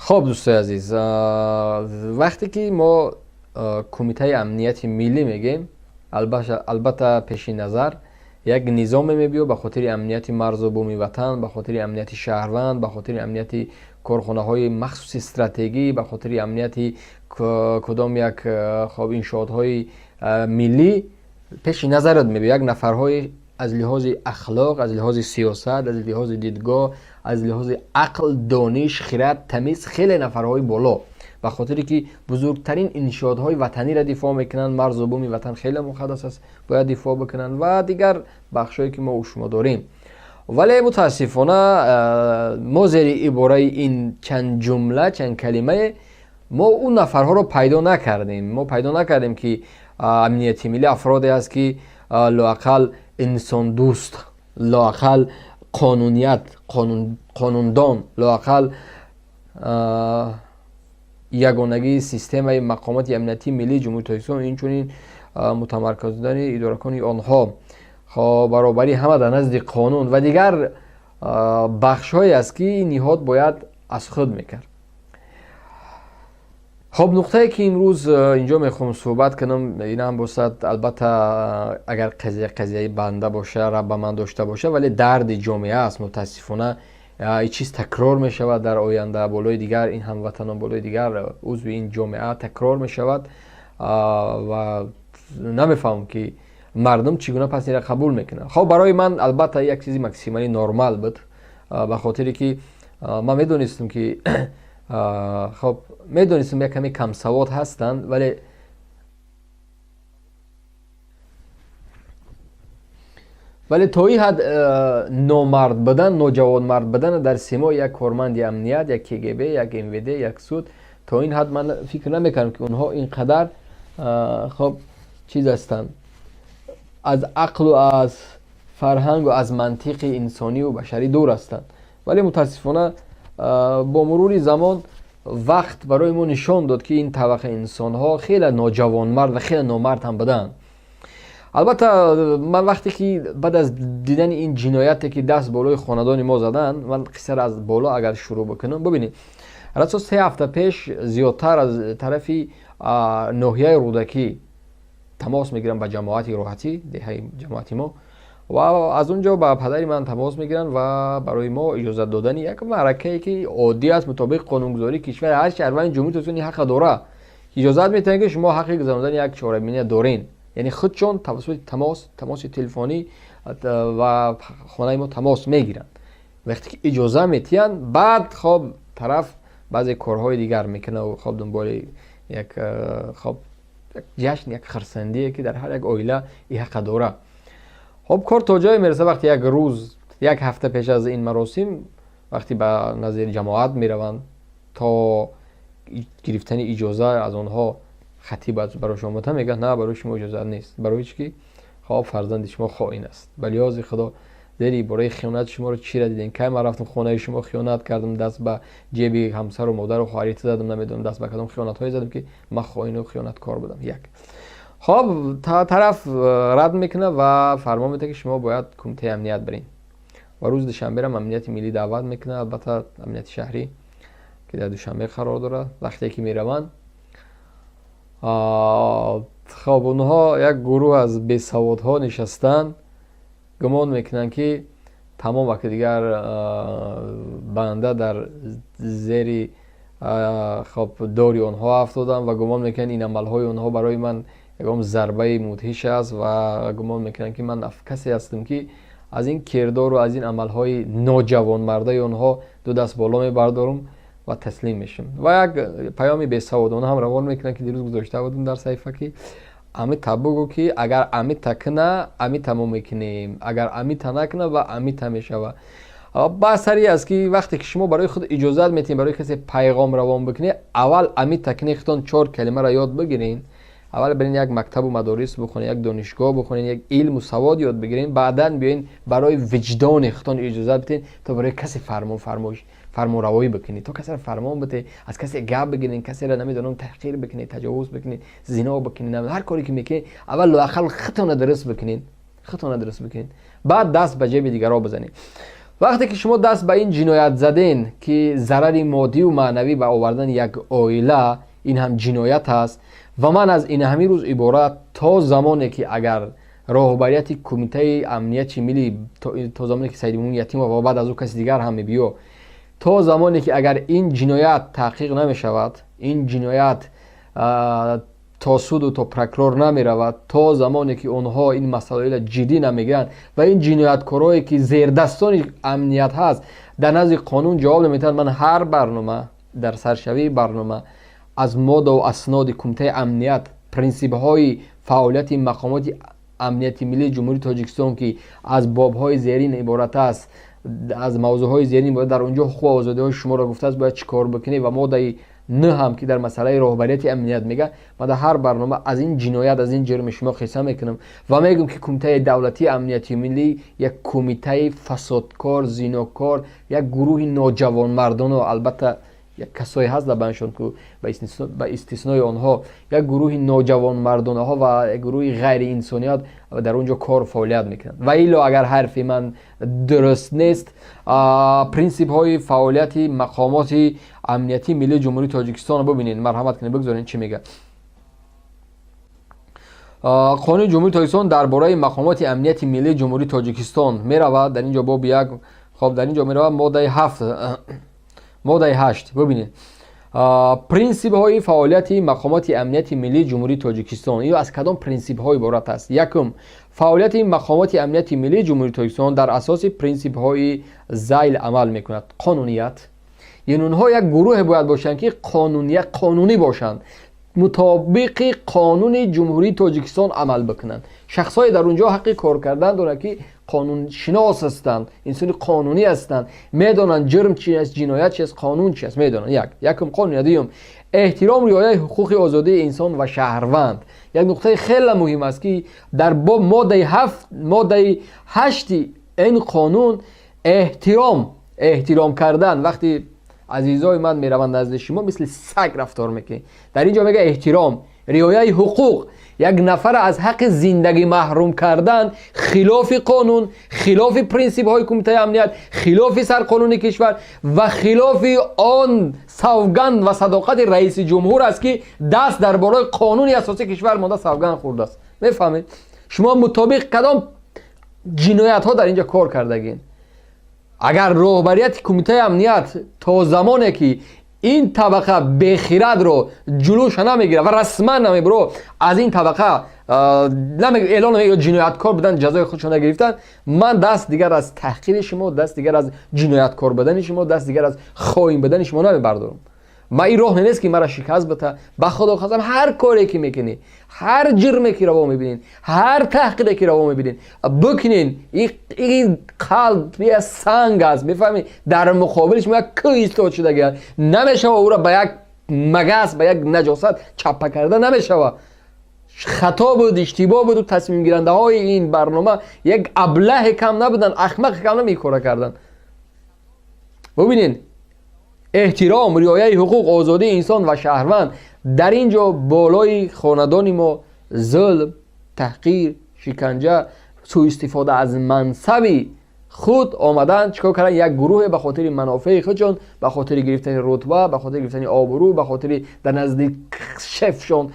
Хоб, дӯстои азиз, вақте ки мо Кумитаи амнияти миллӣ мегӯем, албатта, пеши назар як низоме мебиёд ба хотири амнияти марзу буми ватан, ба хотири амнияти шаҳрванд, ба хотири амнияти корхонаҳои махсуси стратегӣ, ба хотири амнияти кудом як, хоб, иншоотҳои миллӣ. Пеши назарат мебиёд як нафарҳои аз лиҳози ахлоқ, аз лиҳози сиёсат, аз лиҳози дидгоҳ, аз лиҳози ақл, дониш, хирад, тамиз, хеле нафарҳои боло, ба хотире ки бузургтарин иншоотҳои ватаниро дифоъ мекунанд. Марзу буми ватан хеле муқаддас аст, бояд дифоъ бикунанд ва дигар бахшҳое ки мо шумо дорем. Вале мутаассифона, мо зери ибораи ин чанд ҷумла, чанд калимае мо ӯ нафарҳоро пайдо накардем. Мо пайдо накардем, ки амнияти миллӣ афроде аст, ки лоақал инсондӯст, лоақал қонуният, қонундон, лоақал ягонагии системаи мақомоти амниятии миллии Ҷумҳурии Тоҷикистон, инчунин мутамарказидани идоракунони онҳо, хоб, баробарии ҳама дар назди қонун ва дигар бахшҳое аст, ки ин ниҳод бояд аз худ мекард. Хоб, нуқтае ки имрӯз инҷо мехоҳам суҳбат кунам, ин ҳам бошад, албатта, агар қазия қазияи банда боша, рабт ба ман дошта боша, вале дарди ҷомеа аст. Мутаассифона, ин чиз такрор мешавад дар оянда болои дигар ин ҳамватанон, болои дигар узви ин ҷомеа такрор мешавад ва намефаҳмам, ки мардум чӣ гуна пас инро қабул мекунанд. Хоб, барои ман, албатта, як чизи максималӣ нормал буд, ба хотире ки ман медонистам, ки, хоб, медонистам, як каме камсавод ҳастанд, вале то ин ҳад номард будан, ноҷавонмард будан дар симои як корманди амният, як КГБ, як МВД, як суд, то ин ҳад ман фикр намекардам, ки онҳо ин қадар, хоб, чиз ҳастанд, аз ақлу аз фарҳангу аз мантиқи инсонию башарӣ дур ҳастанд. Вале мутаассифона, бо мурури замон вақт барои мо нишон дод, ки ин табақаи инсонҳо хеле ноҷавонмард ва хеле номард ҳам буданд. Албатта, ман вақте ки баъд аз дидани ин ҷинояте, ки даст болои хонадони мо заданд, ман қиссаро аз боло агар шурӯъ бикунам, бибинед, расо 3 ҳафта пеш зиёдтар аз тарафи ноҳияи Рӯдакӣ тамос мегиранд ба ҷамоати Роҳатӣ, деҳаи ҷамоати мо, ва аз он ҷо ба падари ман тамос мегиранд ва барои мо иҷозат додани як маъракае, ки оддӣ аст, мутобиқи қонунгузории кишвар ҳар шаҳрванди Ҷумҳурии Тоҷикистон ин ҳаққа дорад, иҷозат метиҳанд, ки шумо ҳаққи гузарондани як чорабиния дорен. Яъне худшон тавассути тамоси телефонӣ ва хонаи мо тамос мегиранд. Вақте ки иҷоза метиҳанд, баъд, хоб, тараф баъзе корҳои дигар мекунад, хоб, дунболи як, хоб, як ҷашн, як хурсандие, ки дар ҳар як оила ин ҳаққа дорад. Хоб, кор то ҷое мерасад, вақте як рӯз, як ҳафта пеш аз ин маросим, вақте ба назди ҷамоат мераванд то гирифтани иҷоза аз онҳо, хатиб барои шумо мета, мегӯяд: «На, барои шумо иҷозат нест». Барои чӣ? Ки, хоб, фарзанди шумо хоин аст. Ба лиҳози Худо, зери ибораи хиёнат шуморо чира дидем? Кай ман рафтам хонаи шумо, хиёнат кардам, даст ба ҷеби ҳамсару модару хоҳарит задам? Намедонам, даст ба кадом хиёнатҳое задам, ки ман хоину хиёнаткор будам. Як, хоб, тараф рад мекунад ва фармон медиҳад, ки шумо бояд Кумитаи амният биред. Ва рӯзи душанберам амнияти миллӣ даъват мекунад, албатта, амнияти шаҳрӣ, ки дар Душанбе қарор дорад. Вақте ки мераванд, хоб, онҳо як гурӯҳ аз бесаводҳо нишастанд, гумон мекунанд, ки тамом, вақти дигар банда дар зери, хоб, дори онҳо афтодам ва гумон мекунанд, ин амалҳои онҳо барои ман ягон зарбаи мудҳиш аст ва гумон мекунанд, ки ман касе ҳастам, ки аз ин кирдору аз ин амалҳои ноҷавонмардаи онҳо ду даст боло мебардорам ва таслим мешавам. Ва як паёми бесаводона ҳам равон мекунанд, ки дирӯз гузошта будем дар саҳифа, ки амита бугӯ, ки агар амита куна, амита мо мекунем, агар амита накуна, ва амита мешава. Баъсари аст, ки вақте ки шумо барои худ иҷозат метиҳед барои касе пайғом равон бикунед, аввал амита кунед, худтон чор калимаро ёд бигирен, аввал бирен як мактабу мадорис бихонед, як донишгоҳ бихонед, як илму савод ёд бигирен, баъдан биёен барои виҷдони худтон иҷозат бидиҳед то барои касе фармон фармоиш фармонравоӣ бикунед, то касеро фармон бидиҳед, аз касе гап бигиред, касеро, намедонам, таҳқир бикунед, таҷовуз бикунед, зино бикунед, ҳар коре ки мекунед, аввал лоақал худтонро дуруст бикунед, худтонро дуруст бикунед, баъд даст ба ҷеби дигарҳо бизанед. Вақте ки шумо даст ба ин ҷиноят заден, ки зарари моддию маънавӣ ба овардани як оила, ин ҳам ҷиноят аст. Ва ман аз ин ҳамин рӯз иборат то замоне ки агар роҳбарияти Кумитаи амнияти миллӣ, то замоне ки Саидмумин Ятимов ва баъд аз ӯ каси дигар ҳам мебиё, то замоне ки агар ин ҷиноят таҳқиқ намешавад, ин ҷиноят то суду то прокурор намеравад, то замоне ки онҳо ин масъаларо ҷиддӣ намегиранд ва ин ҷинояткорое ки зердастони амният ҳаст, дар назди қонун ҷавоб наметиҳанд, ман ҳар барнома, дар саршавии барнома аз моддаву асноди Кумитаи амният, принсипҳои фаъолияти мақомоти амнияти миллии Ҷумҳурии Тоҷикистон, ки аз бобҳои зерин иборат аст, аз мавзӯъҳои зерин иборат, дар он ҷо ҳуқуқ ва озодиҳои шуморо гуфтааст, бояд чӣ кор бикунед, ва моддаи н ҳам, ки дар масъалаи роҳбарияти амният мега, ман дар ҳар барнома аз ин ҷиноят, аз ин ҷирми шумо қисса мекунам ва мегӯям, ки Кумитаи давлатии амнияти миллӣ як кумитаи фасодкор, зинокор, як гурӯҳи ноҷавонмардону албатта як касое ҳаст дар байнашон, ки ба истиснои онҳо як гурӯҳи ноҷавонмардонаҳо ва як гурӯҳи ғайриинсоният дар он ҷо кор фаъолият мекунанд. Ва илло агар ҳарфи ман дуруст нест, принсипҳои фаъолияти мақомоти амниятии миллии Ҷумҳурии Тоҷикистонро бибинед, марҳамат кунед, бигзоред, чӣ мегӯяд Қонуни Ҷумҳурии Тоҷикистон дар бораи мақомоти амнияти миллии Ҷумҳурии Тоҷикистон. Меравад дар ин ҷо боби як, хоб, дар ин ҷо меравад моддаи ҳафт, моддаи ҳашт. Бибинед, принсипҳои фаъолияти мақомоти амнияти миллии Ҷумҳурии Тоҷикистон ё аз кадом принсипҳо иборат аст? Якум: фаъолияти мақомоти амнияти миллии Ҷумҳурии Тоҷикистон дар асоси принсипҳои зайл амал мекунад. Қонуният, яъне онҳо як гурӯҳе бояд бошанд, ки қонунӣ бошанд, мутобиқи қонуни Ҷумҳурии Тоҷикистон амал бикунанд. Шахсҳое дар он ҷо ҳаққи кор кардан доранд, ки қонуншинос ҳастанд, инсони қонунӣ ҳастанд, медонанд ҷирм чи аст, ҷиноят чи аст, қонун чи аст, медонанд. Як, якум қонуният. Дуюм: эҳтиром, риояи ҳуқуқи озодии инсон ва шаҳрванд. Як нуқтаи хеле муҳим аст, ки дар моддаи ҳафт, моддаи ҳашти ин қонун эҳтиром кардан. Вақти азизои ман мераванд назди шумо, мисли саг рафтор мекунед. Дар ин ҷо мега: эҳтиром, риояи ҳуқуқ. Як нафара аз ҳаққи зиндагӣ маҳрум кардан хилофи қонун, хилофи принсипҳои Кумитаи амният, хилофи сарқонуни кишвар ва хилофи он савганд ва садоқати раиси ҷумҳур аст, ки даст дар болои қонуни асосии кишвар монда савганд хӯрдааст. Мефаҳмед, шумо мутобиқ кадом ҷиноятҳо дар ин ҷо кор кардагин? Агар роҳбарияти Кумитаи амният то замоне ки ин табақа бехирадро ҷулӯша намегирад ва расман намебуро аз ин табақа эълон ё ҷинояткор будан, ҷазои худшон нагирифтан, ман даст дигар аз таҳқири шумо, даст дигар аз ҷинояткор будани шумо, даст дигар аз хоин будани шумо намебардорам. Ма ин роҳ нест, ки мара шикаст бита. Ба Худо қасам, ҳар коре ки мекунӣ, ҳар ҷирме ки раво мебинед, ҳар таҳқире ки раво мебинед, бикунен. Ин қалб я санг аст, мефаҳмед? Дар муқобили шумо як кӯ истод шудагӣ, намешава ӯро ба як магас, ба як наҷосат чаппа карда намешава. Хато буд, иштибоҳ буду тасмимгирандаҳои ин барнома як аблаҳе кам набуданд, ахмақе кам наб ин кора карданд. Бубинед: эҳтиром, риояи ҳуқуқ, озодии инсон ва шаҳрванд. Дар ин ҷо болои хонадони мо зулм, таҳқир, шиканҷа, сӯистифода аз мансаби худ омадан чикор кардан? Як гурӯҳе ба хотири манофеи худшон, ба хотири гирифтани рутба, ба хотири гирифтани обрӯ, ба хотири дар назди шефшон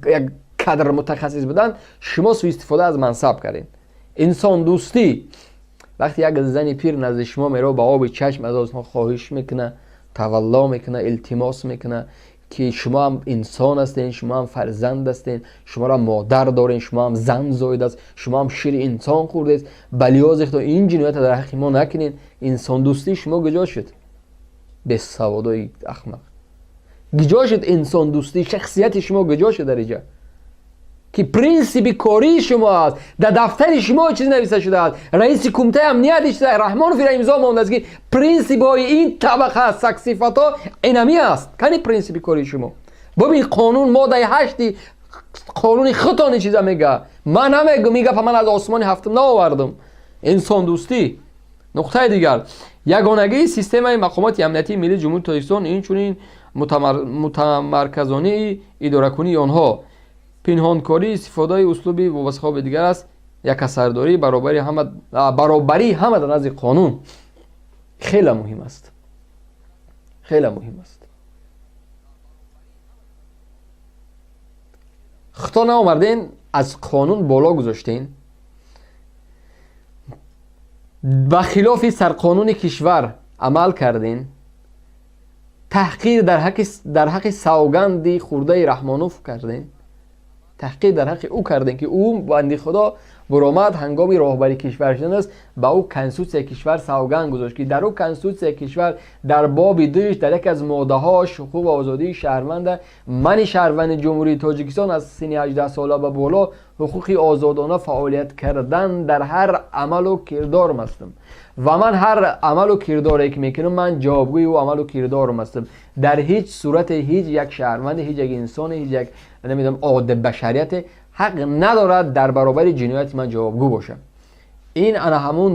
як кадр мутахассис будан, шумо сӯистифода аз мансаб кардед. Инсондӯстӣ: вақте як зани пир назди шумо меро, ба оби чашм аз онҳо хоҳиш мекунад, тавалло мекунад, илтимос мекунад, ки шумо ҳам инсон ҳастед, шумо ҳам фарзанд ҳастед, шуморо модар доред, шумо ҳам зан зоидааст, шумо ҳам шири инсон хӯрдед, ба лиҳози худо ин ҷиноята дар ҳаққи мо накунед. Инсондӯстии шумо куҷо шуд, бесаводои ахмақ? Куҷо шуд инсондӯстӣ? Шахсияти шумо куҷо шуд дар иҷа, ки принсипи кории шумо аст? Дар дафтари шумо чиз нависта шудааст, раиси кумитаи амният Раҳмонов ира имзо мондааст, ки принсипҳои ин табақа сагсифатҳо инами аст. Кани принсипи кории шумо? Бубин, қонун, моддаи ҳашти қонуни худтон ин чиза мега. Ман намегум, ин гапа ман аз осмони ҳафтум наовардам. Инсондӯстӣ. Нуқтаи дигар: ягонагии системаи мақомоти амниятии миллии Ҷумҳурии Тоҷикистон, инчунин мутамарказонии идоракунии онҳо. Пинҳонкорӣ, истифодаи услуби вобастаҳо дигар аст, якасардорӣ, баробарии ҳама дар назди қонун. Хеле муҳим аст, хеле муҳим аст. Худто наомарден, аз қонун боло гузоштен, ба хилофи сарқонуни кишвар амал карден, таҳқир дар ҳаққи савганди хурдаи Раҳмонов карден, таҳқир дар ҳаққи ӯ кардем, ки ӯ банди худо буромад ҳангоми роҳбари кишвар шудан аст, ба ӯ конститутсияи кишвар савганд гузошт, ки дар ӯ конститутсияи кишвар дар боби дуюш дар яке аз моддаҳош ҳуқуқ ва озодии шаҳрванда, мани шаҳрванди Ҷумҳурии Тоҷикистон аз синни 18 сола ба боло ҳуқуқи озодона фаъолият кардан дар ҳар амалу кирдорам ҳастам ва ман ҳар амалу кирдоре ки мекунам, ман ҷавобгӯи ӯ амалу кирдорам ҳастам. Дар ҳеҷ сурате ҳеҷ як шаҳрванде, ҳеҷ як инсоне, ҳеҷ як намедонам одам башарияте ҳақ надорад дар баробари ҷинояти ман ҷавобгӯ бошад. Ин ана ҳамун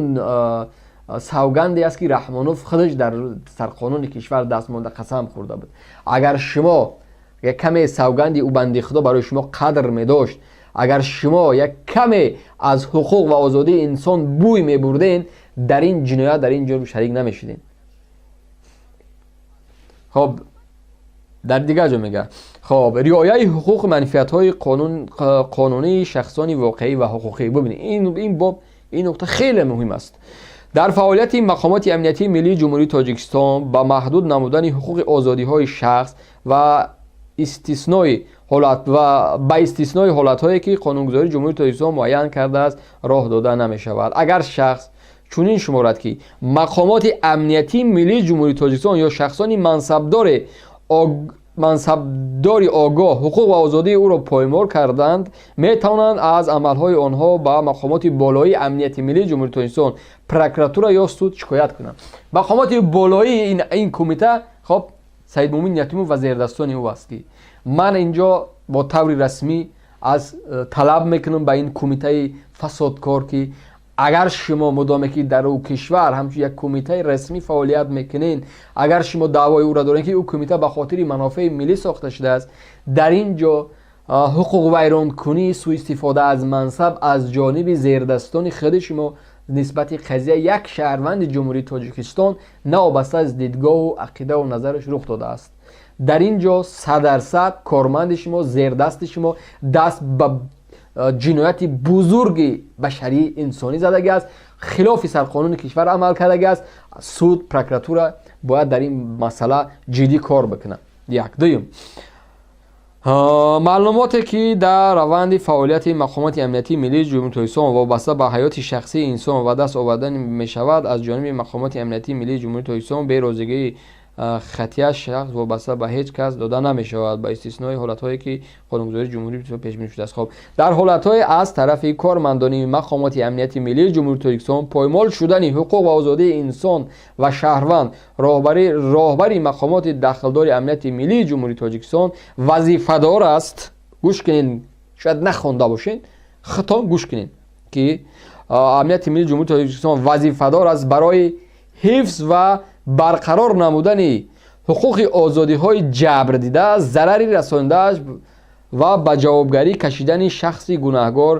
савганде аст, ки Раҳмонов худаш дар сарқонуни кишвар даст монда қасам хӯрда буд. Агар шумо як каме савганди ӯ банди худо барои шумо қадр медошт, агар шумо як каме аз ҳуқуқ ва озодии инсон бӯй мебурден, дар ин ҷиноят, дар ин ҷурм шарик намешудем. Хоб, дар дигар ҷо мегӯяд, хоб, риояи ҳуқуқу манфиатҳои қонунии шахсони воқеӣ ва ҳуқуқӣ. Бубинед, ин боб, ин нуқта хеле муҳим аст. Дар фаъолияти мақомоти амниятии миллии Ҷумҳурии Тоҷикистон ба маҳдуд намудани ҳуқуқи озодиҳои шахс ва истиснои ҳолат ва ба истиснои ҳолатҳое, ки қонунгузории Ҷумҳурии Тоҷикистон муайян кардааст, роҳ дода намешавад. Агар шахс чунин шуморад, ки мақомоти амниятии миллии Ҷумҳурии Тоҷикистон ё шахсони мансабдори огоҳ ҳуқуқ ва озодии ӯро поймол карданд, метавонанд аз амалҳои онҳо ба мақомоти болоии амнияти миллии Ҷумҳурии Тоҷикистон, прокуратура ё суд шикоят кунанд. Мақомоти болоии ин кумита, хоб, Саидмӯмин Ятимов ва зердастони ӯ аст, ки ман инҷо бо таври расмӣ аз талаб мекунам ба ин кумитаи фасодкор, ки агар шумо мудоме ки дар ӯ кишвар ҳамчун як кумитаи расмӣ фаъолият мекунед, агар шумо даъвои ӯро доред, ки ӯ кумита ба хотири манофеи миллӣ сохта шудааст, дар ин ҷо ҳуқуқвайронкунӣ, сӯистифода аз мансаб аз ҷониби зердастони худи шумо нисбати қазия як шаҳрванди Ҷумҳурии Тоҷикистон навобаста аз дидгоҳу ақидаву назараш рух додааст. Дар ин ҷо 100% корманди шумо, зердасти шумо даст ба ҷинояти бузурги башарии инсонӣ задагӣ аст, хилофи сарқонуни кишвар амал кардагӣ аст. Суд, прокуратура бояд дар ин масъала ҷиддӣ кор бикунад. Як. Дуюм, маълумоте, ки дар раванди фаъолияти мақомоти амниятии миллии Ҷумҳурии Тоҷикистон вобаста ба ҳаёти шахсии инсон ба даст оварда мешавад, аз ҷониби мақомоти амниятии миллии Ҷумҳурии Тоҷикистон бе розигии хатия шахс вобаста ба ҳеҷ кас дода намешавад, ба истиснои ҳолатҳое, ки қонунгузории ҷумҳурӣ пешбинӣ шудааст. Хоб, дар ҳолатҳое аз тарафи кормандони мақомоти амнияти миллии Ҷумҳурии Тоҷикистон поймол шудани ҳуқуқ ва озодии инсон ва шаҳрванд, роҳбари мақомоти дахлдори амнияти миллии Ҷумҳурии Тоҷикистон вазифадор аст. Гӯш кунед, шояд нахонда бошед, худтон гӯш кунед, ки амнияти миллии Ҷумҳурии Тоҷикистон вазифадор аст барои ҳифз ва барқарор намудани ҳуқуқи озодиҳои ҷабрдида, зарари расондааш ва ба ҷавобгарӣ кашидани шахси гунаҳгор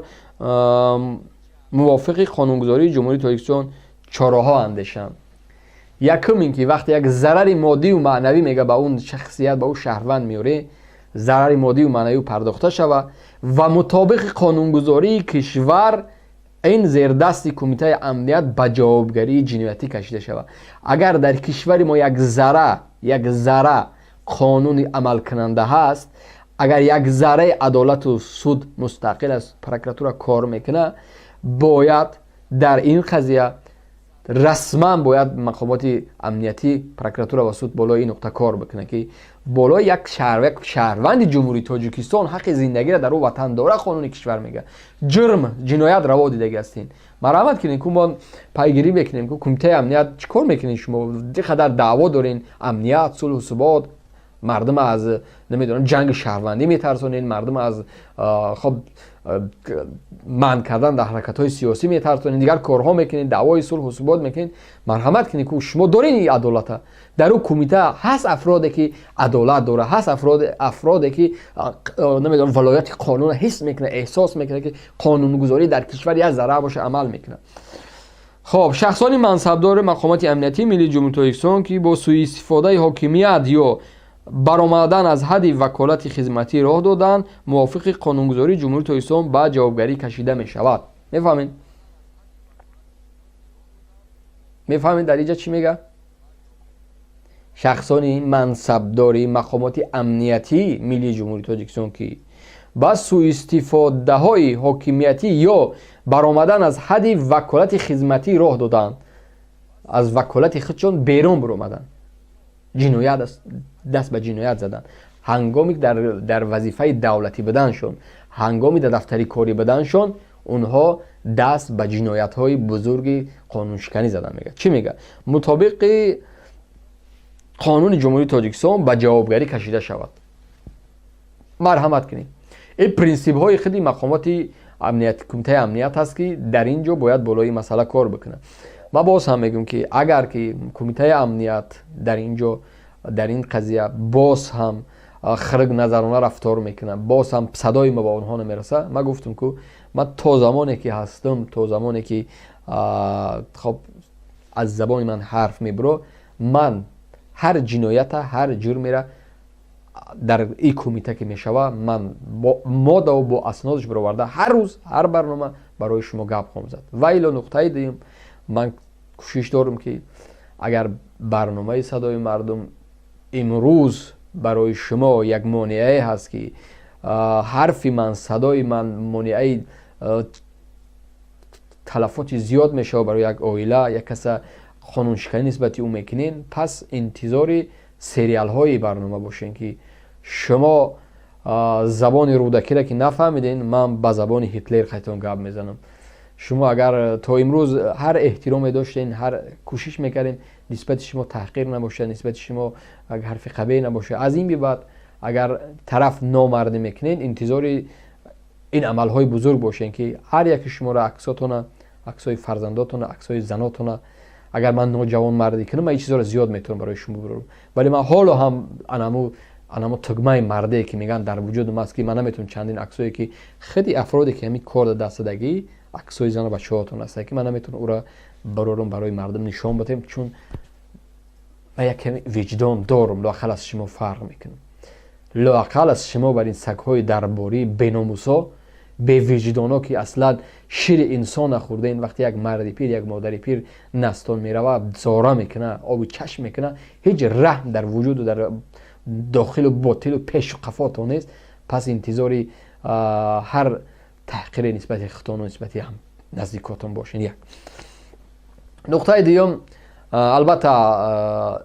мувофиқи қонунгузории Ҷумҳурии Тоҷикистон чораҳо андешанд. Якум ин ки вақте як зарари моддию маънавӣ, мега, ба он шахсият, ба ӯ шаҳрванд меорӣ, зарари моддию маънавӣ пардохта шавад ва мутобиқи қонунгузории кишвар ин зердасти кумитаи амният ба ҷавобгарии ҷиноятӣ кашида шавад. Агар дар кишвари мо як зарра қонуни амалкунанда ҳаст, агар як зарраи адолату суд мустақил аз прокуратура кор мекунад, бояд дар ин қазия расман бояд мақомоти амниятӣ, прокуратура ва суд болои ин нуқта кор бикунад, ки болои як шаҳрванди Ҷумҳурии Тоҷикистон ҳаққи зиндагиро дар ӯ ватан дора, қонуни кишвар мегӯяд, ҷурм, ҷиноят раво дидагӣ ҳастин. Марҳамат кунед, ку мо пайгирӣ мекунем, ку кумитаи амният чӣ кор мекунед? Шумо чӣ қадар даъво дорен: амният, сулҳу субот, мардум аз намедонам ҷанги шаҳрвандӣ метарсонед, мардум аз хоб манъ кардан дар ҳаракатҳои сиёсӣ метарсонед, дигар корҳо мекунед, даъвои сулҳу субот мекунед. Марҳамат кунед, ку шумо доред ин адолата? Дар ӯ кумита ҳаст афроде, ки адолат дорад, ҳаст афроде, ки намедонам валояти қонунро ҳис мекунад, эҳсос мекунад, ки қонунгузорӣ дар кишвар як зарра боша амал мекунад. Хоб, шахсони мансабдори мақомоти амниятии миллии Ҷумҳурии Тоҷикистон, ки бо сӯистифодаи ҳокимият ё баромадан аз ҳадди ваколати хизматӣ роҳ доданд, мувофиқи қонунгузории Ҷумҳурии Тоҷикистон ба ҷавобгарӣ кашида мешавад. Мефаҳмед? Мефаҳмед, дар инҷа чӣ мега? Шахсони мансабдори мақомоти амниятии миллии Ҷумҳурии Тоҷикистон, ки ба сӯистифодаҳои ҳокимиятӣ ё баромадан аз ҳадди ваколати хизматӣ роҳ доданд, аз ваколати худшон берун баромаданд, ҷиноят аст, даст ба ҷиноят заданд, ҳангоми дар вазифаи давлатӣ буданшон, ҳангоми дар дафтари корӣ буданшон, онҳо даст ба ҷиноятҳои бузурги қонуншиканӣ заданд, мега. Чӣ мега? Мутобиқи қонуни Ҷумҳурии Тоҷикистон ба ҷавобгарӣ кашида шавад. Марҳамат кунед. Ин принсипҳои худи мақомоти амният, кумитаи амният ҳаст, ки дар ин ҷо бояд болои масъала кор бикунад. Ман боз ҳам мегӯям, ки агар ки кумитаи амният дар ин ҷо, дар ин қазия боз ҳам хирг назарона рафтор мекунад, боз ҳам садои ма ба онҳо намерасад, ман гуфтам ку, ман то замоне ки ҳастам, то замоне ки, хоб, аз забони ман ҳарф мебуро, ман ҳар ҷиноята, ҳар ҷурмера дар ин кумита ки мешава, ман моддаву бо аснодаш бароварда, ҳар рӯз, ҳар барнома барои шумо гап хоҳам зад. Ва ило нуқтаи дуюм, ман кӯшиш дорам, ки агар барномаи «Садои мардум» имрӯз барои шумо як монеае ҳаст, ки ҳарфи ман, садои ман монеаи талафоти зиёд мешавад барои як оила, як каса қонуншиканӣ нисбати ӯ мекунем, пас интизори сериалҳои барнома бошем, ки шумо забони Рӯдакиро ки нафаҳмиден, ман ба забони Ҳитлер қайтон гап мезанам. Шумо агар то имрӯз ҳар эҳтироме доштен, ҳар кӯшиш мекардем нисбати шумо таҳқир набошад, нисбати шумо ҳарфи қабеҳ набошад, аз ин бибаъд агар тараф номардӣ мекунед, интизори ин амалҳои бузург бошед, ки ҳар яке шуморо, аксотона, аксҳои фарзандотона, аксҳои занотона, агар ман ноҷавонмардӣ кунам, ман ин чизҳоро зиёд метавонам барои шумо бирорам. Вале ман ҳоло ҳам анаму тугмаи мардее ки мегӯянд дар вуҷудам аст, ки ман наметавонам чандин аксое, ки худи афроде ки ҳамин кор дастдагӣ, аксҳои зану бачаҳотон ҳастанд, ки ман наметавонам ӯро барорам, барои мардум нишон бидем, чун ман як ками виҷдон дорам, лоақал аз шумо фарқ мекунам, лоақал аз шумо бар ин сагҳои дарборӣ, беномусо, бевиҷдоно, ки аслан шири инсон нахӯрдаин. Вақте як марди пир, як модари пир настон мерава, зора мекуна, оби чашм мекуна, ҳеҷ раҳм дар вуҷуду дар дохилу ботилу пешу қафотон нест. Пас интизори ҳар таҳқире нисбати худтону нисбати ҳам наздикотон бошед. Як нуқтаи дуюм, албатта,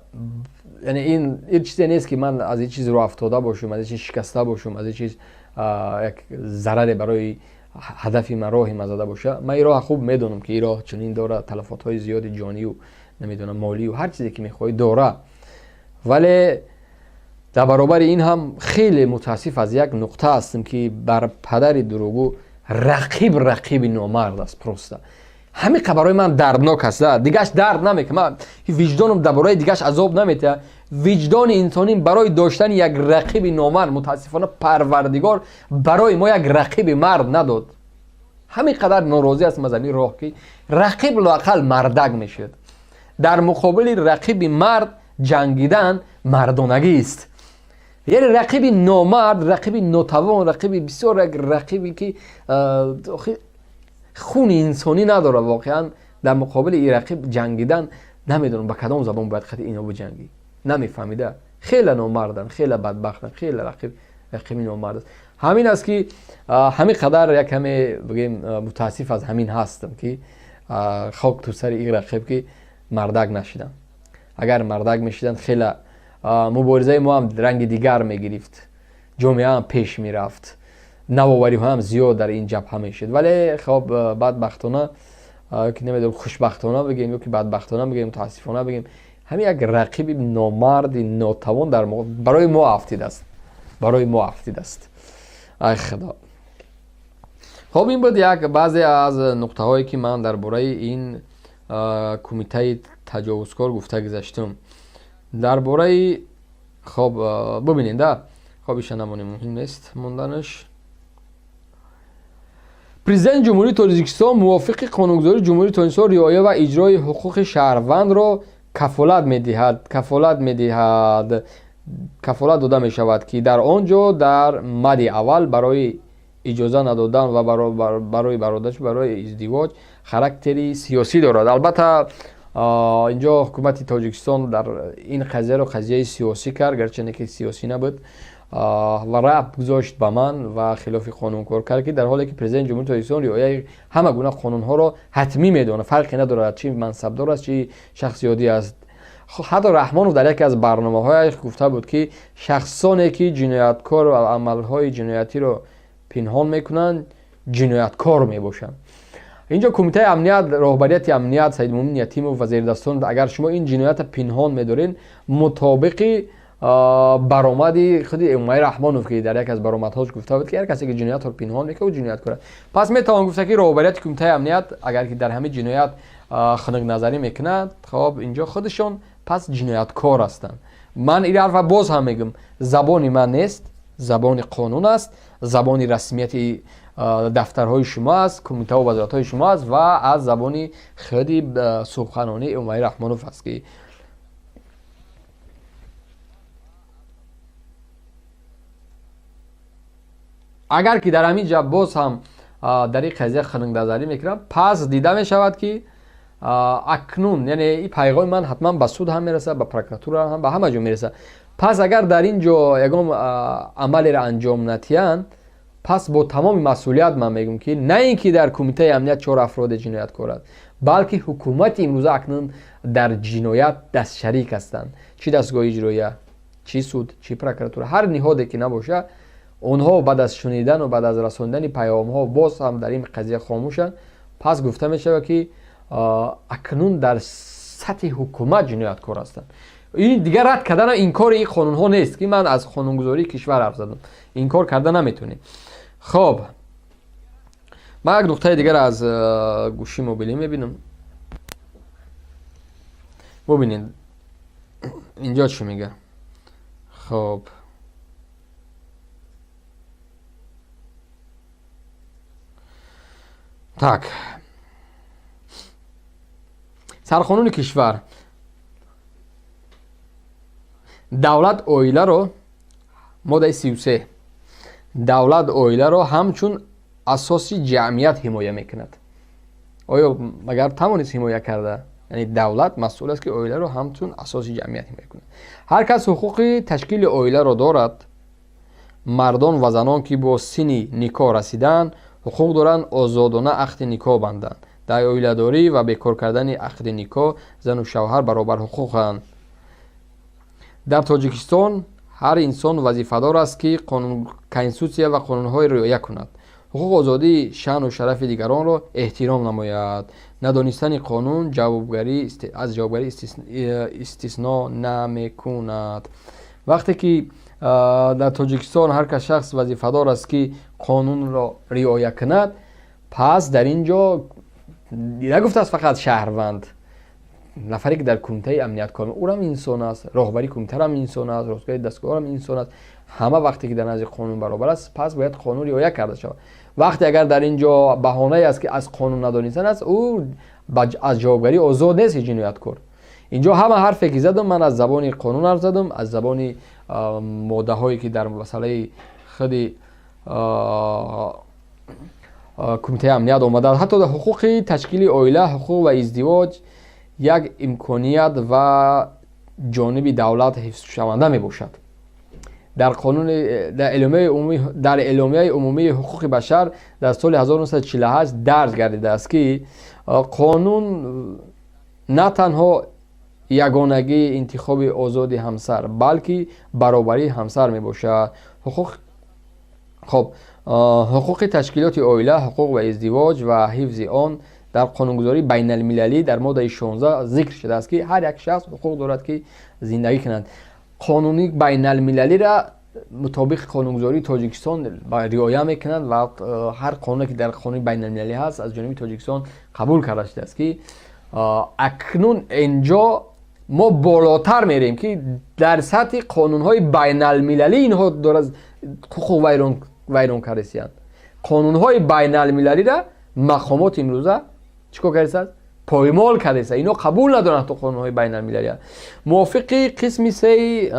яъне ин чизе нест, ки ман аз ин чиз рӯ афтода бошам, аз ин чиз шикаста бошам, аз ин чиз як зараре барои ҳадафи ман, роҳи ман зада боша. Ман ин роҳа хуб медонам, ки ин роҳ чунин дорад, талафотҳои зиёди ҷонию, намедонам, молию ҳар чизе ки мехоҳӣ дора. Вале дар баробари ин ҳам хеле мутаассиф аз як нуқта ҳастем, ки бар падари дурӯгӯ рақиб рақиби номард аст. Просто ҳамиқа барои ман дарднок аст, дигаш дард намекунад, виҷдоном дар бораи дигаш азоб наметиҳад. Виҷдони инсонӣ барои доштани як рақиби номард, мутаассифона, Парвардигор барои мо як рақиби мард надод. Ҳамин қадар норозӣ ҳастам аз ҳамин роҳ, ки рақиб лоақал мардак мешуд. Дар муқобили рақиби мард ҷангидан мардонагист. Яъне рақиби номард, рақиби нотавон, рақиби бисёр, як рақибе ки хуни инсонӣ надорад, воқеан дар муқобили ин рақиб ҷангидан, намедонам, ба кадом забон бояд қати ино биҷангӣ, намефаҳмида. Хеле номарданд, хеле бадбахтанд, хеле рақиби номард аст. Ҳамин аст, ки ҳамин қадар як каме бигем, мутаассиф аз ҳамин ҳастам, ки хок ту сари ин рақиб, ки мардак нашидам. Агар мардак мешиданд, хеле муборизаи мо ҳам ранги дигар мегирифт, ҷомеа ҳам пеш мерафт, навовариҳоам зиёд дар ин ҷабҳа мешуд. Вале хоб, бадбахтона, ки намедонам, хушбахтона бигем ё ки бадбахтона бигем, мутаассифона бигем, ҳамин як рақиби номарди нотавон дар барои мо афтидааст, барои мо афтидааст. Ай худо! Хоб, ин буд як баъзе аз нуқтаҳое, ки ман дар бораи ин кумитаи таҷовузкор гуфта гузаштам. Дар бораи, хоб, бубинед да, хоб, иша намонем, муҳим нест монданаш. Президенти Ҷумҳурии Тоҷикистон мувофиқи қонунгузории Ҷумҳурии Тоҷикистон риоя ва иҷрои ҳуқуқи шаҳрвандро кафолат медиҳад, кафолат медиҳад, кафолат дода мешавад, ки дар он ҷо дар мади аввал барои иҷоза надодан ва барои бародарш барои издивоҷ характери сиёсӣ дорад. Албатта, инҷо ҳукумати Тоҷикистон дар ин қазияро қазияи сиёсӣ кард, гарчанде ки сиёсӣ набуд, ва рабт гузошт ба ман ва хилофи қонун кор кард, ки дар ҳоле ки президенти Ҷумҳурии Тоҷикистон риояи ҳама гуна қонунҳоро ҳатмӣ медонад, фарқе надорад, чӣ мансабдор аст, чӣ шахси оддӣ аст. Ҳатто Раҳмонов дар яке аз барномаҳояш гуфта буд, ки шахсоне ки ҷинояткор ва амалҳои ҷиноятиро пинҳон мекунанд, ҷинояткор мебошанд. Инҷо Кумитаи амният, роҳбарияти амният, Саидмӯмин Ятимов ва зердастон, агар шумо ин ҷиноятро пинҳон медоред, мутобиқи баромади худи Эмомалӣ Раҳмонов, ки дар яке аз баромадҳош гуфта буд, ки ҳар касе ки ҷиноятро пинҳон мекунад, ӯ ҷинояткор аст. Пас метавон гуфта, ки роҳбарияти Кумитаи амният, агар ки дар ҳамин ҷиноят хунукназарӣ мекунад, хоб, инҷо худашон пас ҷинояткор ҳастанд. Ман ин ҳарфа боз ҳам мегӯм, забони ман нест, забони қонун аст, забони расмияти дафтарҳои шумо аст, кумитаву вазоратҳои шумо аст ва аз забони худи субханони Эмомалӣ Раҳмонов аст, ки агар ки дар ҳамин ҷа боз ҳам дар ин қазия хунукназарӣ мекунам, пас дида мешавад, ки акнун, яъне ин пайғоми ман ҳатман ба суд ҳам мерасад, ба прокуратура ҳам, ба ҳама ҷо мерасад. Пас агар дар ин ҷо ягон амалеро анҷом натиҳанд, пас бо тамоми масъулият ман мегӯм, ки на ин ки дар Кумитаи амният чор афроде ҷинояткор аст, балки ҳукумати имрӯза акнун дар ҷиноят дастшарик ҳастанд. Чӣ дастгоҳи иҷроия, чӣ суд, чӣ прокуратура, ҳар ниҳоде ки набошад, онҳо баъд аз шунидану баъд аз расонидани паёмҳо боз ҳам дар ин қазия хомӯшанд. Пас гуфта мешавад, ки акнун дар сатҳи ҳукумат ҷинояткор ҳастанд. Ин дигар рад кардан, инкори ин қонунҳо нест, ки ман аз қонунгузории кишвар ҳарф задам, инкор карда наметонем. Хоб, ман як нуқтаи дигар аз гӯши мобилӣ мебинам. Бубинед, инҷо чӣ мега. Хоб, так, сарқонуни кишвар: давлат оиларо, моддаи 33, давлат оиларо ҳамчун асоси ҷамъият ҳимоя мекунад. Оё магар тавонист ҳимоя карда? Яъне давлат масъул аст, ки оиларо ҳамчун асоси ҷамъият ҳимоя кунад. Ҳар кас ҳуқуқи ташкили оиларо дорад. Мардон ва занон, ки бо синни никоҳ расидаанд, ҳуқуқ доранд озодона ақди никоҳ банданд. Дар оиладорӣ ва бекор кардани ақди никоҳ зану шавҳар баробарҳуқуқанд. Дар Тоҷикистон ҳар инсон вазифадор аст, ки конститутсия ва қонунҳоро риоя кунад, ҳуқуқ, озодӣ, шаъну шарафи дигаронро эҳтиром намояд. Надонистани қонун аз ҷавобгарӣ истисно намекунад. Вақте ки дар Тоҷикистон ҳар кас шахс вазифадор аст, ки қонунро риоя кунад, пас дар ин ҷо нагуфтааст фақат шаҳрванд, нафаре ки дар кумитаи амният кор, ӯрам инсон аст, роҳбари кумитарам инсон аст, роҳбари дастгоҳам инсон аст. Ҳама вақте ки дар назди қонун баробар аст, пас бояд қонун риоя карда шавад. Вақте агар дар ин ҷо баҳонае аст, ки аз қонун надонистан аст, ӯ аз ҷавобгарӣ озод нест, ҷинояткор. Инҷо ҳама ҳарфе ки задам, ман аз забони қонун ҳарф задам, аз забони моддаҳое ки дар масъалаи худи кумитаи амният омадааст. Ҳатто ҳуқуқи ташкили оила, ҳуқуқ ва издивоҷ як имконият ва ҷониби давлат ҳифзшаванда мебошад. Дар қонуни дар Эъломияи умумии ҳуқуқи башар дар соли 1948 дарҷ гардидааст, ки қонун на танҳо ягонагии интихоби озоди ҳамсар, балки баробарии ҳамсар мебошад. Хоб, ҳуқуқи ташкилоти оила, ҳуқуқ ва издивоҷ ва ҳифзи он дар қонунгузории байналмилалӣ дар моддаи 16 зикр шудааст, ки ҳар як шахс ҳуқуқ дорад, ки зиндагӣ кунад. Қонуни байналмилалиро мутобиқи қонунгузории Тоҷикистон риоя мекунанд ва ҳар қонуне ки дар қонуни байналмилалӣ ҳаст, аз ҷониби Тоҷикистон қабул карда шудааст, ки акнун инҷо мо болотар мерем, ки дар сатҳи қонунҳои байналмилалӣ инҳо дорад ҳуқуқ вайрон кардасиянд. Қонунҳои байналмилалиро мақомот имрӯза чӣ кор кардааст? Поймол кардааст. Ино қабул надоранд ҳатто қонунҳои байналмилалия. Мувофиқи қисми сеи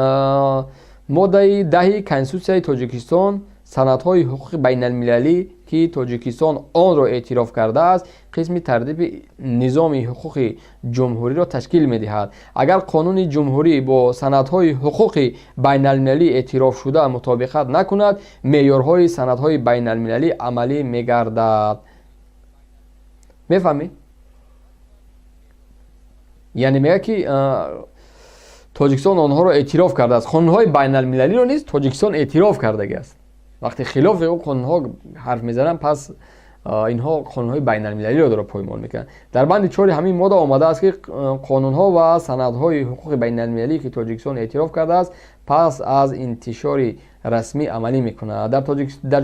моддаи 10-и Конститутсияи Тоҷикистон, санадҳои ҳуқуқи байналмилалӣ, ки Тоҷикистон онро эътироф кардааст, қисми тартиби низоми ҳуқуқи ҷумҳуриро ташкил медиҳад. Агар қонуни ҷумҳурӣ бо санадҳои ҳуқуқи байналмилалӣ эътирофшуда мутобиқат накунад, меъёрҳои санадҳои байналмилалӣ амалӣ мегардад. Мефаҳмед? Яъне мегӯяд, ки Тоҷикистон онҳоро эътироф кардааст. Қонунҳои байналмилалиро низ Тоҷикистон эътироф кардагиаст. Вақте хилофи ӯ қонунҳо ҳарф мезананд, пас инҳо қонунҳои байналмилалиро дора поймол мекунанд. Дар банди 4-и ҳамин модда омадааст, ки қонунҳо ва санадҳои ҳуқуқи байналмилалӣ, ки Тоҷикистон эътироф кардааст, пас аз интишори расмӣ амалӣ мекунад. Дар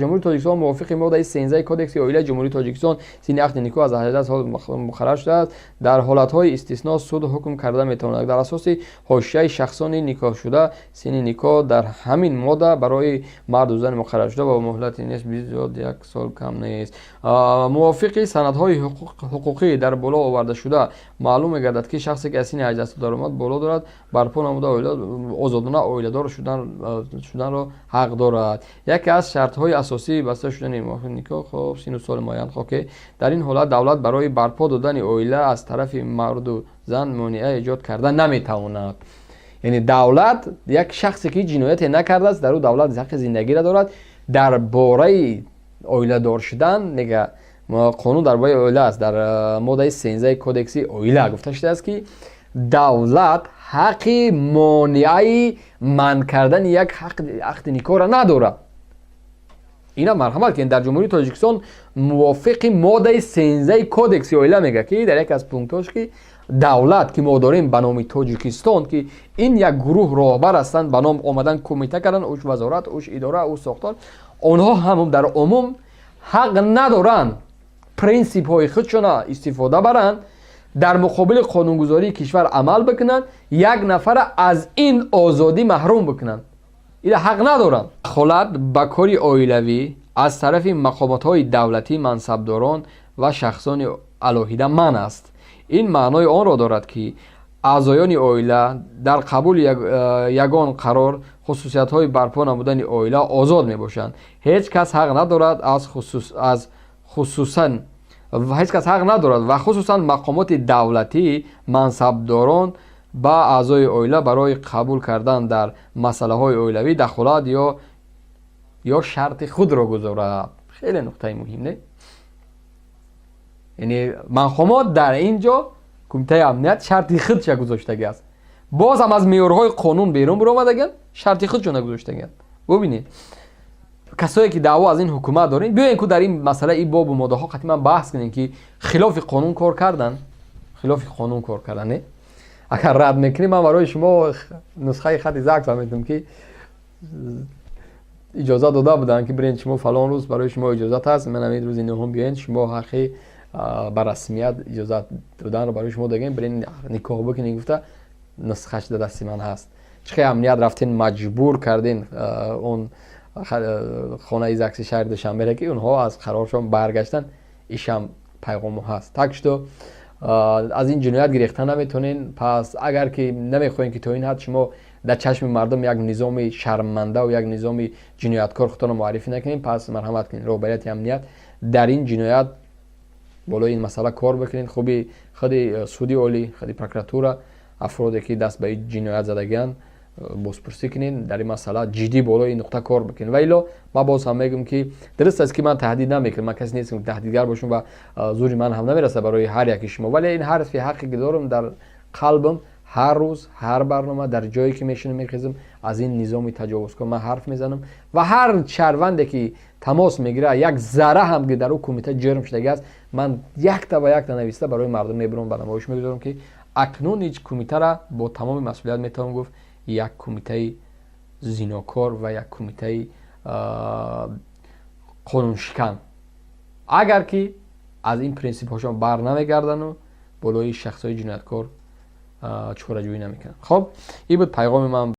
Ҷумҳурии Тоҷикистон мувофиқи моддаи 13 Кодекси оилаи Ҷумҳурии Тоҷикистон синни ақди никоҳ аз 18 сол муқаррар шудааст. Дар ҳолатҳои истисно суд ҳукм карда метавонад. Дар асоси ҳошияи шахсони никоҳшуда синни никоҳ дар ҳамин модда барои марду зан муқаррар шуда ва муҳлати нест зиёд як сол кам нест. Мувофиқи санадҳои ҳуқуқӣ дар боло овардашуда маълум мегардад, ки шахсе, ки аз синни 18 сол даромад боло дорад, барпо намуда озодона оиладор шуданро ҳақ дорад. Яке аз шартҳои асосии баста шудани никоҳ, хоб, сину соли муайян. Хоке, дар ин ҳолат давлат барои барпо додани оила аз тарафи марду зан монеа эҷод карда наметавонад. Яъне давлат як шахсе, ки ҷинояте накардааст, дар ӯ давлат ҳаққи зиндагиро дорад. Дар бораи оиладор шудан мега, қонун дар бораи оила аст. Дар моддаи 13-и Кодекси оила гуфта шудааст, ки давлат ҳаққи монеаи манъ кардани як ақди никоҳро надорад. Ина марҳамат, ки дар Ҷумҳурии Тоҷикистон мувофиқи моддаи 13-и Кодекси оила мега, ки дар яке аз пунктҳош, ки давлат, ки мо дорем ба номи Тоҷикистон, ки ин як гурӯҳ роҳбар ҳастанд, ба ном омадан, кумита кардан, уш вазорат, уш идора, уш сохтор, онҳо ҳам дар умум ҳақ надоранд принсипҳои худшона истифода баранд, дар муқобили қонунгузории кишвар амал бикунанд, як нафара аз ин озодӣ маҳрум бикунанд. Ила ҳақ надоранд. Дахолат ба кори оилавӣ аз тарафи мақомотҳои давлатӣ, мансабдорон ва шахсони алоҳида манъ аст. Ин маънои онро дорад, ки аъзоёни оила дар қабули ягон қарор хусусиятҳои барпо намудани оила озод мебошанд. Ҳеҷ кас ҳақ надорад аз хусусан ҳеҷ кас ҳақ надорад ва хусусан мақомоти давлатӣ, мансабдорон ба аъзои оила барои қабул кардан дар масъалаҳои оилавӣ дахолат ё шарти худро гузорад. Хеле нуқтаи муҳим, не? Яъне мақомот, дар ин ҷо Кумитаи амният, шарти худша гузоштагӣ аст. Боз ҳам аз меъёрҳои қонун берун биромадаган, шарти худшона гузоштагианд. Бубинед, касое ки даъво аз ин ҳукумат дорем, биёем ку дар ин масъала, ин бобу моддаҳо қатъиман баҳс кунем, ки хилофи қонун кор кардан, хилофи қонун кор кардан, не? Агар рад мекунем, ман барои шумо нусхаи хати ЗАГС метавонам, ки иҷозат дода буданд, ки бирен шумо фалон рӯз барои шумо иҷозат ҳаст, ман ҳамин рӯзи нӯҳум биёен, шумо ҳаққи ба расмият иҷозат доданро барои шумо дагем, бирен никоҳ бикунед гуфта, нусхаш дар дасти ман ҳаст. Чӣ хел амният рафтен, маҷбур карден он хонаи ЗАГСи шаҳри Душанбере, ки онҳо аз қароршон баргаштанд. Ишам пайғомо ҳаст. Так что аз ин ҷиноят гирехта наметонен. Пас агар ки намехоҳем, ки то ин ҳад шумо дар чашми мардум як низоми шармандаву як низоми ҷинояткор худтонро муаррифӣ накунем, пас марҳамат кунед, роҳбарияти амният, дар ин ҷиноят болои ин масъала кор бикунед. Хуби худи суди олӣ, худи прокуратура афроде, ки даст ба ин ҷиноят задагианд, бозпурсӣ кунед, дар ин масъала ҷиддӣ болои ин нуқта кор бикунед. Ва илло ман боз ҳам мегӯям, ки дуруст аст, ки ман таҳдид намекунам, ман касе нестам, ки таҳдидгар бошам ва зури ман ҳам намерасад барои ҳар яки шумо, вале ин ҳарфи ҳаққе, ки дорам дар қалбам, ҳар рӯз, ҳар барнома, дар ҷое ки мешинам, мехезам, аз ин низоми таҷовузкор ман ҳарф мезанам ва ҳар шаҳрванде, ки тамос мегирад, як зарра ҳам ки дар ӯ кумита ҷирм шудагӣ аст, ман якта ба якта нависта барои мардум мебурам, ба намоиш мегузорам, ки акнун ҳеҷ кумитара бо тамоми масъулият метавон гуфт як кумитаи зинокор ва як кумитаи қонуншикан, агар ки аз ин принсипҳошон бар намегардану болои шахсҳои ҷинояткор чораҷӯӣ намекунанд. Хоб, ин буд пайғоми ман.